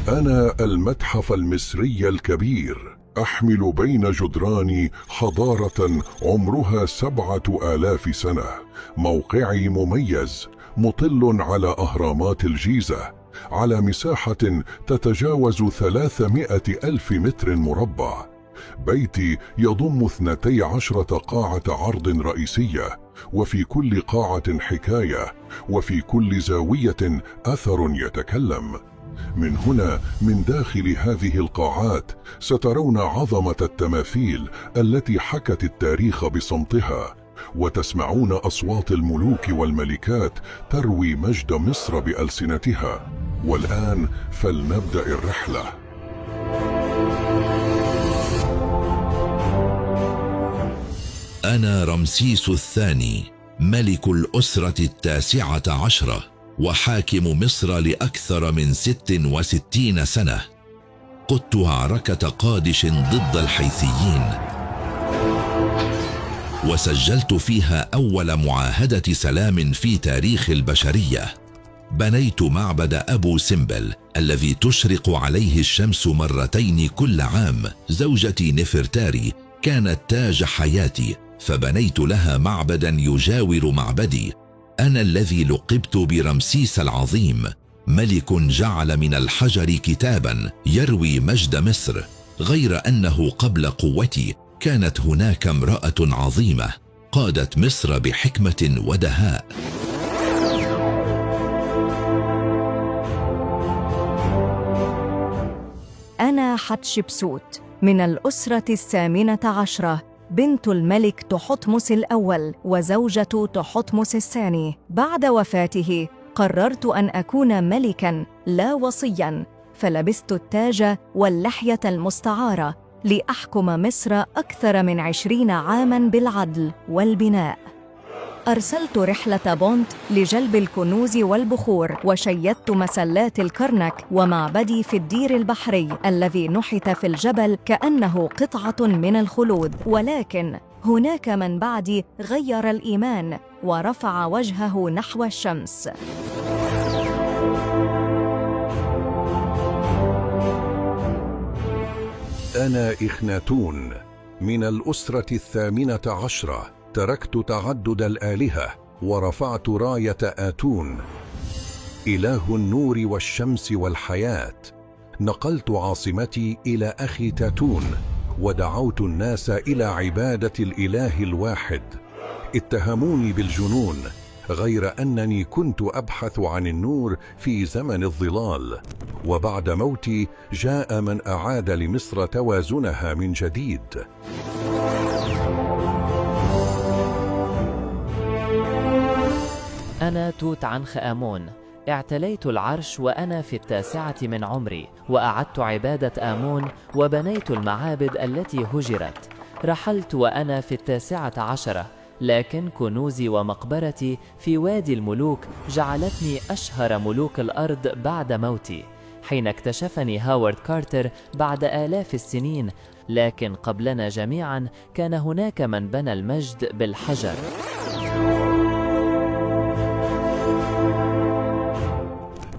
أنا المتحف المصري الكبير، أحمل بين جدراني حضارة عمرها 7000 سنة. موقعي مميز، مطل على أهرامات الجيزة، على مساحة تتجاوز 300 ألف متر مربع. بيتي يضم 12 قاعة عرض رئيسية، وفي كل قاعة حكاية، وفي كل زاوية أثر يتكلم. من هنا، من داخل هذه القاعات، سترون عظمة التماثيل التي حكت التاريخ بصمتها، وتسمعون أصوات الملوك والملكات تروي مجد مصر بألسنتها. والآن فلنبدأ الرحلة. أنا رمسيس الثاني، ملك الأسرة 19 وحاكم مصر لأكثر من 66 سنة. قدت معركة قادش ضد الحيثيين، وسجلت فيها أول معاهدة سلام في تاريخ البشرية. بنيت معبد أبو سمبل الذي تشرق عليه الشمس مرتين كل عام. زوجتي نفرتاري كانت تاج حياتي، فبنيت لها معبدا يجاور معبدي. أنا الذي لقبت برمسيس العظيم، ملك جعل من الحجر كتابا يروي مجد مصر. غير أنه قبل قوتي كانت هناك امرأة عظيمة قادت مصر بحكمة ودهاء. أنا حتشبسوت من الأسرة 18، بنت الملك تحتمس الأول وزوجة تحتمس الثاني. بعد وفاته قررت أن أكون ملكاً لا وصياً، فلبست التاج واللحية المستعارة لأحكم مصر أكثر من 20 عاماً بالعدل والبناء. أرسلت رحلة بونت لجلب الكنوز والبخور، وشيدت مسلات الكرنك ومعبدي في الدير البحري الذي نحت في الجبل كأنه قطعة من الخلود. ولكن هناك من بعدي غير الإيمان ورفع وجهه نحو الشمس. أنا إخناتون من الأسرة 18، تركت تعدد الآلهة ورفعت راية آتون، إله النور والشمس والحياة. نقلت عاصمتي إلى أخي تاتون، ودعوت الناس إلى عبادة الإله الواحد. اتهموني بالجنون، غير أنني كنت أبحث عن النور في زمن الظلال. وبعد موتي جاء من أعاد لمصر توازنها من جديد. أنا توت عنخ آمون، اعتليت العرش وأنا في 9 من عمري، وأعدت عبادة آمون وبنيت المعابد التي هجرت. رحلت وأنا في 19، لكن كنوزي ومقبرتي في وادي الملوك جعلتني أشهر ملوك الأرض بعد موتي، حين اكتشفني هاورد كارتر بعد آلاف السنين. لكن قبلنا جميعا كان هناك من بنى المجد بالحجر.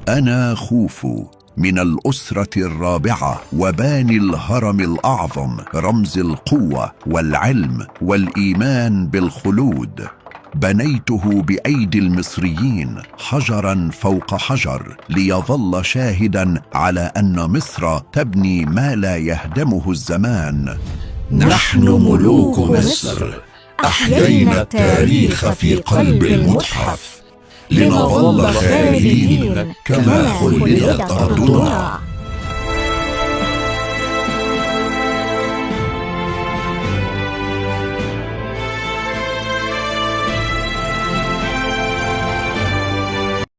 أنا خوفو من الأسرة 4، وباني الهرم الأعظم، رمز القوة والعلم والإيمان بالخلود. بنيته بأيدي المصريين حجراً فوق حجر، ليظل شاهداً على أن مصر تبني ما لا يهدمه الزمان. نحن ملوك مصر، أحيينا التاريخ في قلب المتحف، لنظل خالدين كما خلدت أرضنا.